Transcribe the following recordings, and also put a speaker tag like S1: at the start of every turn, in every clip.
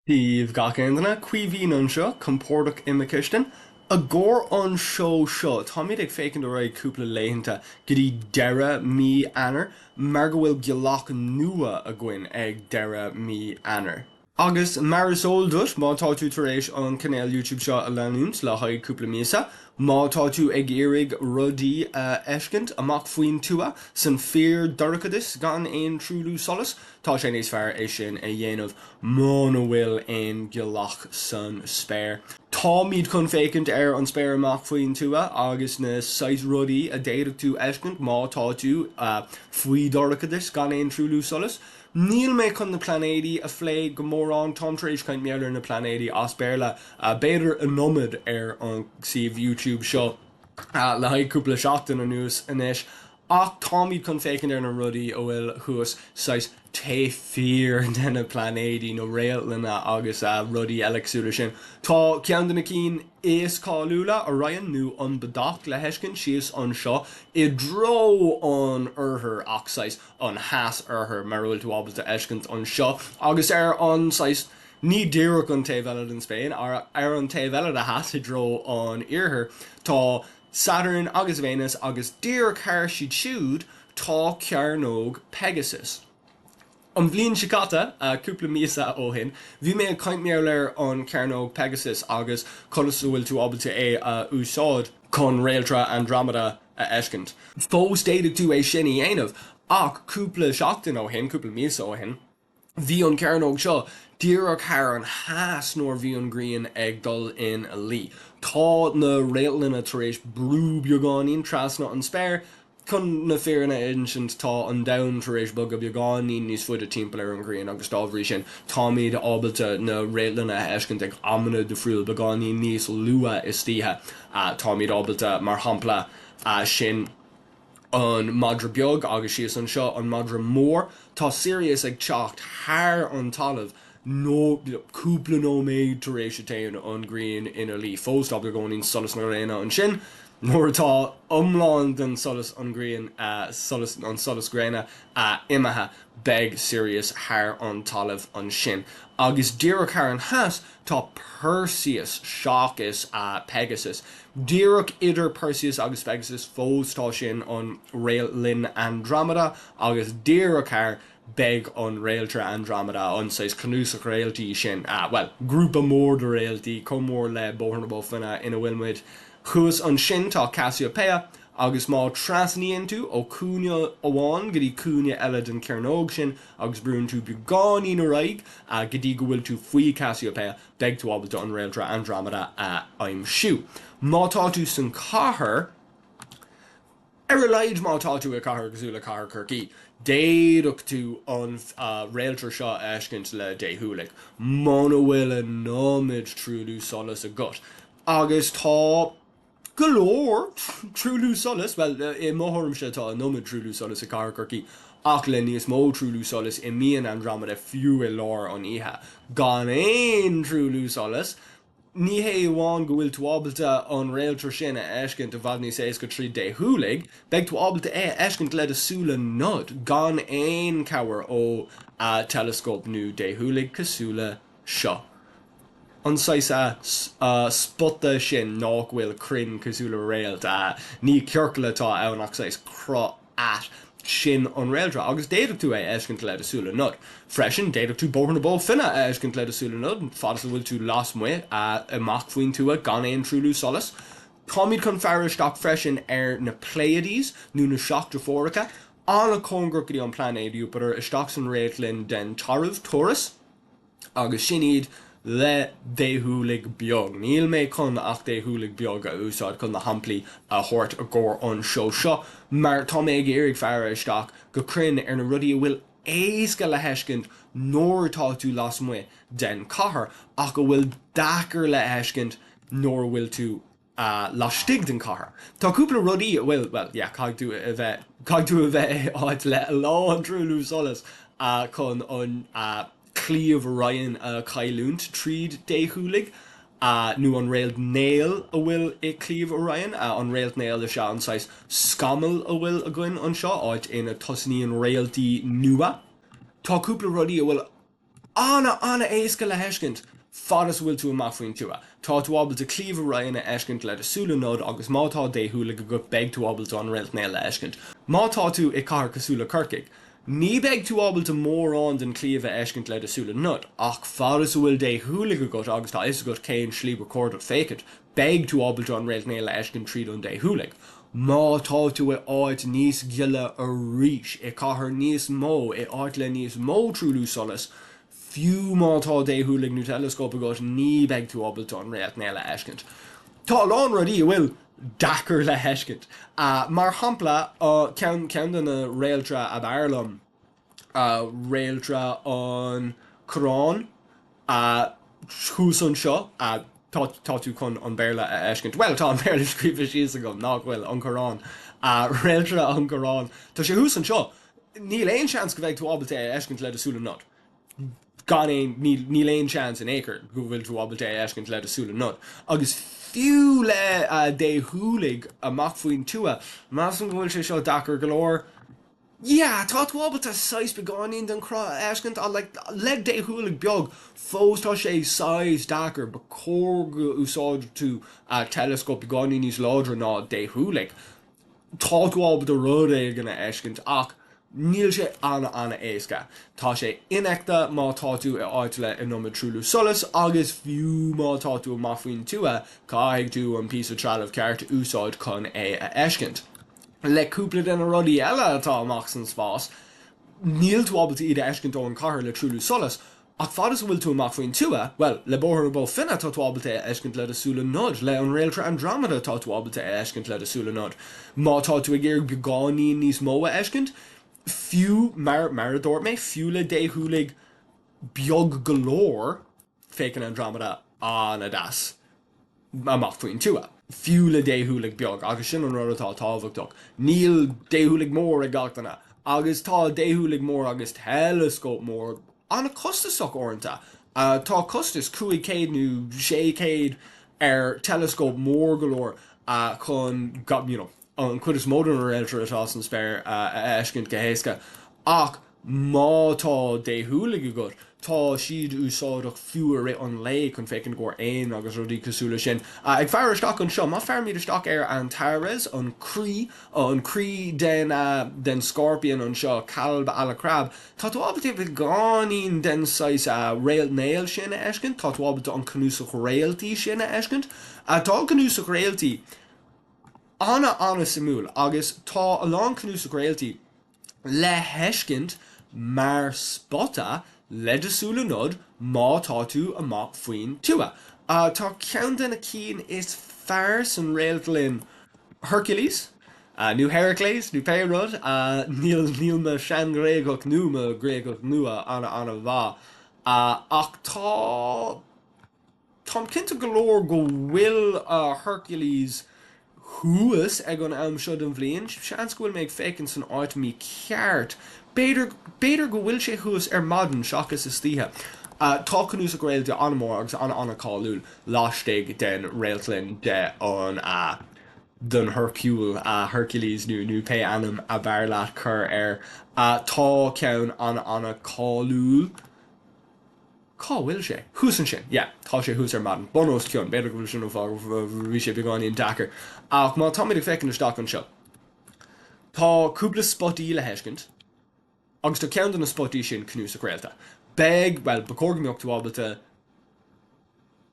S1: Dia daoibh gach aon duine, Caoimhín anseo, compordach i mo chistin. I gcomhair an seó seo, táimid ag féachaint ar aghaidh cúpla laethanta go dtí deireadh mí Eanáir, mar go bhfuil gealach nua againn ag deireadh mí Eanáir. Agus mar is eol duit, má tá tú tar éis an cainéal YouTube seo a leanúint le haghaidh cúpla míosa, má tá tú ag iarraidh rudaí a fheiscint amach faoin tuath, san fíor-dorchadas gan aon truailliú solais, Tá sé níos fearr é sin a dhéanamh muna bhfuil aon ghealach san spéir. Táimid chun féachaint ar an spéir amach faoin tuath agus na saghas rudaí a d'fhéadfadh tú fheiscint má tá tú faoi dhorchadas gan aon truailliú solais. Níl mé chun na plainéidí a phlé go mórán, táim tar éis caint mar gheall ar na plainéidí as Béarla b'fhéidir an iomad ar an suíomh YouTube seo le haghaidh cúpla seachtain anuas anois. Ach táimid chun féachaint ar na rudaí a bhfuil thuas, saghas taobh thiar de na plainéidí, na réaltlanna agus rudaí eile cosúil leis sin. Tá ceann de na cinn is cáiliúla, Orion nó an Bodach, le feiscint síos anseo i dtreo an oirthir ach saghas an theas-oirthir mar a bhfuil tú ábalta fheiscint anseo agus ar an saghas ní díreach an taobh eile den spéir, ar an taobh eile de theas i dtreo an iarthair tá Saturn agus Véineas agus díreach thar siad siúd tá cearnóg Pegasus. An bhliain seo caite, cúpla míosa ó shin, bhí mé ag caint mar gheall ar an cearnóg Pegasus agus conas a bhfuil tú ábalta é a úsáid chun réaltra Andromeda a fheiscint. Fós d'fhéadfadh tú é sin a dhéanamh ach cúpla seachtain ó shin, cúpla míosa ó shin, Bhí an cearnóg seo díreach thar an theas nuair bhí an ghrian ag dul ina luí. Tá na réaltlanna tar éis brú beagáinín trasna an spéir. Chun na fírinne a insint tá an domhan tar éis bogadh beagáinín níos faide timpeall ar an ghrian agus dá bhrí sin táimid ábalta na réaltlanna a fheiscint ag amanna difriúil beagáinín níos luath istoíche. Táimid ábalta mar shampla sin. an madra beag agus síos anseo an madra mór. Tá Sirius ag teacht thar an talamh nó cúpla nóiméad tar éis a téann an ghrian ina luí. Fós tá beagáinín solas na gréine ansin. Nuair atá iomlán den solas an ghrian solas an solas gréine imithe beidh Sirius thar an talamh ansin. Agus díreach thar an theas tá Perseus seachas Pegasus. Díreach idir Perseus agus Pegasus fós tá sin an réaltlinn Andromeda agus díreach thar beidh an réaltra Andromeda, an saghas cnuasach réaltaí sin, bhuel, grúpa mór de réaltaí, chomh mór le Bóthar na Bó Finne ina bhfuil muid. Thuas ansin tá Cassiopeia agus má trasnaíonn tú ó cúinne amháin go dtí cúinne eile den chearnóg sin agus brúnn tú beagáinín ar aghaidh go dtí go bhfuil tú faoi Cassiopeia, beidh tú ábalta an réaltra Andromeda a aimsiú. Má tá tú san chathair, ar a laghad má tá tú i cathair cosúil le Cathair Chorcaí, d'fhéadfadh tú an réaltra seo a fheiscint le déshúiligh, muna bhfuil an iomad truailliú solais agat. Agus tá go leor truailliú solais, bhuel, i mo thuairimse tá an iomad truailliú solais i gCathair Chorcaí, ach le níos mó truailliú solais imíonn Andromeda fiú i lár an oíche. Gan aon truailliú solais, ní hé amháin go bhfuil tú ábalta an réaltra sin a fheiscint i bhfad níos éasca tríd déshúiligh, beidh tú ábalta é a fheiscint le do súile nocht gan aon cabhair ó teileascóp nó déshúiligh cosúil le seo. An saghas spota sin nách bhfuil cruinn cosúil le réalt, ní ciorcal atá ann ach saghas cruth ait, sin an réaltra agus d'fhéadfadh tú é a fheiscint le do súile nocht. Freisin, d'fhéadfadh tú Bóthar na Bó Finne a fheiscint le do súile nocht, fad is a bhfuil tú lasmuigh, amach faoin tuath, gan aon truailliú solais. Táimid chun faire isteach freisin ar na Pleiades, nó na Seacht Deirfiúracha, an-chóngarach go dtí an plainéad Iúpatar, isteach san réaltlinn den Tarbh, Taurus. Agus sin iad le déshúiligh beag. Níl mé chun ach déshúiligh beag a úsáid chun na shamplaí a thabhairt i gcomhair an seó seo mar tá mé ag iarraidh faire isteach go cruinn ar na rudaí a bhfuil éasca le feiscint nuair atá tú lasmuigh den chathair ach a bhfuil deacair le feiscint nuair a bhfuil tú laistigh den chathair. Tá cúpla rudaí a bhfuil, bhuel, yeah, caithfidh tú a bheith, caithfidh tú a bheith i áit le a lán truailliú solais chun an claíomh Orion a chailliúint tríd déshúiligh, nó an réaltnéal a bhfuil i claíomh Orion. An réaltnéal is ea an saghas scamall a bhfuil againn anseo, áit ina tosnaíonn réaltaí nua. Tá cúpla rudaí a bhfuil. Ana, ana-éasca le feiscint, fad is a bhfuil tú amach faoin tuath. Tá tú ábalta Claíomh Orion a fheiscint le do súile noid agus má tá déshúiligh agat beidh tú ábalta an réaltnéal a fheiscint. Má tá tú i cathair cosúil le Corcaigh, ní beidh tú ábalta mórán den claíomh a fheiscint le do súile noid, ach fad is a bhfuil déshúiligh agat agus tá fhios agat cén slí ba chóir duit féachaint, beidh tú ábalta an réaltnéal a fheiscint tríd an déshúiligh. Má tá tú i áit níos gile arís, i cathair níos mó, i áit le níos mó truailliú solais, fiú má tá déshúiligh nó teileascóp agat, ní beidh tú ábalta an réaltnéal a fheiscint. Tá a lán rudaí a bhfuil deacair le feiscint. Mar shampla, ceann ceann de na réaltra ab fhearr liom, réaltra an Chorráin, thuas anseo, tá tá tú chun an Béarla a fheiscint. Bhuel, tá an Béarla scríofa síos agam, nach bhfuil, an Corrán. Réaltra an Chorráin. Tá sé thuas anseo. Níl aon seans go bheidh tú ábalta é a fheiscint le do súile noid. Gan aon, níl, níl aon seans in aon chor go bhfuil tú ábalta é a fheiscint le do súile noid. Agus fiú le déshúiligh amach faoin tuath, measaim go bhfuil sé seo deacair go leor. Yeah, tá tú ábalta saghas beagáinín den chruth a fheiscint ach like le déshúiligh beag, fós tá sé saghas deacair, ba chóir go úsáidfeadh tú teileascóp beagáinín níos láidre ná déshúiligh. Tá tú ábalta rud éigin a fheiscint ach níl sé ana-ana-éasca. Tá sé infheicthe má tá tú i áit le an iomad truailliú solais agus fiú má tá tú amach faoin tuath, caithfidh tú an píosa trealamh ceart a úsáid chun é a fheiscint. Le cúpla de na rudaí eile atá amach san spás, níl tú ábalta iad a fheiscint ón chathair le truailliú solais, ach fad is a bhfuil tú amach faoin tuath, bhuel, le Bóthar na Bó Finne tá tú ábalta é a fheiscint le do súile noid, le an réaltra Andromeda tá tú ábalta é a fheiscint le do súile noid. Má tá tú ag iarraidh beagáinín níos mó a fheiscint, fiú, mar, mar a dúirt mé, fiú le déshúiligh beag go leor, féachann Andromeda an-deas. amach faoin tuath, fiú le déshúiligh beag, agus sin an rud atá tábhachtach. Níl déshúiligh mór ag gach duine, agus tá déshúiligh mór agus teileascóp mór an-chostasach uaireanta. Tá costas 500 nó 600 ar teileascóp mór go leor chun you know, an chuid is mó de na réaltra atá san spéir a fheiscint go héasca, ach Má tá déshúiligh agat, tá siad úsáideach fiú i rith an lae chun féachaint i gcomhair éin agus rudaí cosúil leis sin. Ag faire isteach anseo, má fairimid isteach ar Antares, an croí, an croí den, den scorpion anseo, Kalb al-Aqrab, tá tú ábalta beagáinín den saghas réaltnéal sin a fheiscint, tá tú ábalta an cnuasach réaltaí sin a fheiscint. Tá an cnuasach réaltaí ana-ana-suimiúil agus tá a lán cnuasach réaltaí, le feiscint mar spota le do súile noid má tá tú amach faoin tuath. Tá ceann de na cinn is fearr san réaltlinn Hercules, nó Heracles, nó pé rud, níl níl mo sean-Ghréagach nó mo Ghréagach nua ana-ana-mhaith, ach tá. Táim cinnte go leor go bhfuil Hercules thuas ag an am seo den bhliain. Seans go bhfuil mé ag féachaint san áit mícheart. B'fhéidir, b'fhéidir go bhfuil sé thuas ar maidin seachas istoíche. Tá cnuasach réaltaí an-mhór agus an-an-cháiliúil laistigh den réaltlinn de an den Hercule, Hercules nó nó pé ainm ab fhearr leat cur air. Tá ceann an-an-cháiliúil. Cá bhfuil sé? Thuas ansin. Yeah, tá sé thuas ar maidin. Bun os cionn. B'fhéidir go bhfuil sin an fáth go bhí sé beagáinín deacair. Ach má táimid ag féachaint isteach anseo, tá cúpla spotaí le feiscint, agus tá ceann de na spotaí sin cnuasach réalta. Beidh, bhuel, ba chóir go mbeadh tú ábalta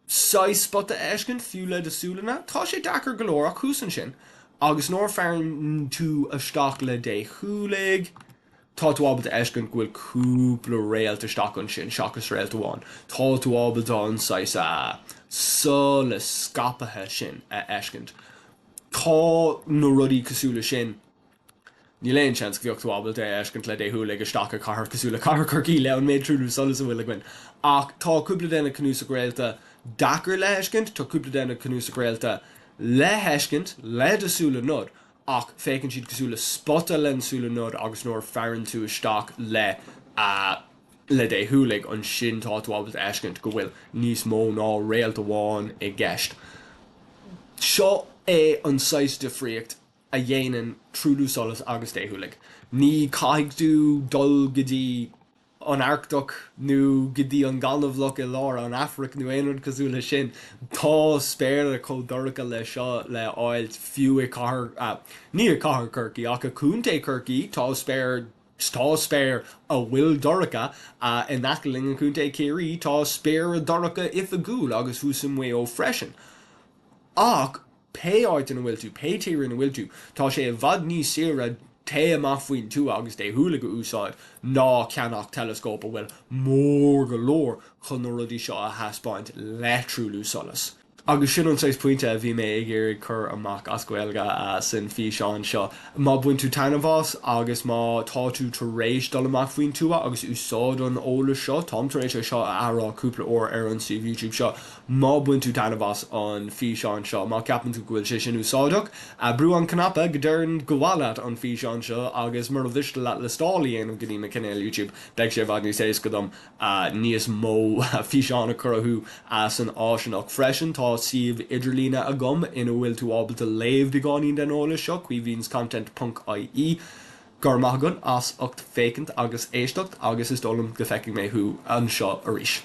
S1: saghas spota a fheiscint, fiú le do súileanna. Tá sé deacair go leor, ach thuas ansin, agus nuair a faireann tú isteach le déshúiligh, Tá tú ábalta a fheiscint go bhfuil cúpla réalt isteach ansin seachas réalt amháin. Tá tú ábalta an saghas solas scaipthe sin a fheiscint. Tá na rudaí cosúil le sin, níl aon seans go bheadh tú ábalta é a fheiscint le déshúiligh isteach i cathair cosúil le Cathair Chorcaí le an méid truailliú solais a bhfuil againn. Ach tá cúpla de na cnuasaigh réalta deacair le feiscint, tá cúpla de na cnuasaigh réalta le feiscint le do súile noid. ach féachann siad cosúil le spota len súile noid agus nuair a faireann tú isteach le le déshúiligh ansin tá tú ábalta a fheiscint go bhfuil níos mó ná réalt amháin i gceist. Seo é an saghas difríocht a dhéanann truailliú solais agus déshúiligh. Ní caithfidh tú dul go dtí. an Arctach nó go dtí an gaineamhlach i lár an Afraic nó aon rud cosúil leis sin. Tá spéire chomh dorcha le seo le fháilt fiú i cathair, ní i cathair Chorcaí ach i contae Chorcaí tá spéir, tá spéir a bhfuil dorcha in aice linn i contae Chiarraí tá spéire dorcha oifigiúil agus thuas i Maigh Eo freisin. Ach pé áit ina bhfuil tú, pé tír ina bhfuil tú, tá sé i bhfad níos saoire téigh amach faoin tuath agus do shúile a úsáid ná ceannach teileascóp a bhfuil mór go leor chun na rudaí seo a thaispeáint le truailliú solais. Agus sin an saghas pointe a bhí mé ag iarraidh cur amach as Gaeilge san físeán seo. Má bhain tú taitneamh as agus má tá tú tar éis dul amach faoin tuath agus úsáid an eolas seo, táim tar éis é seo a athrá cúpla uair ar an suíomh YouTube seo, Má bhain tú taitneamh as an físeán seo, má ceapann tú go bhfuil sé sin úsáideach, brú an cnaipe go deireann go mhaith leat an físeán seo agus mura mhiste leat liostáil a dhéanamh go dtí mo chinéal YouTube, beidh sé i bhfad níos éasca dom níos mó físeán a chruthú san áiseanna. Freisin, tá suíomh idirlíne agam ina bhfuil tú ábalta léamh beagáinín den eolas seo, caoimhinscontent ponc ie. Go raibh maith agat as ucht féachaint agus éisteacht agus is dóigh liom go feicfidh mé thú anseo arís.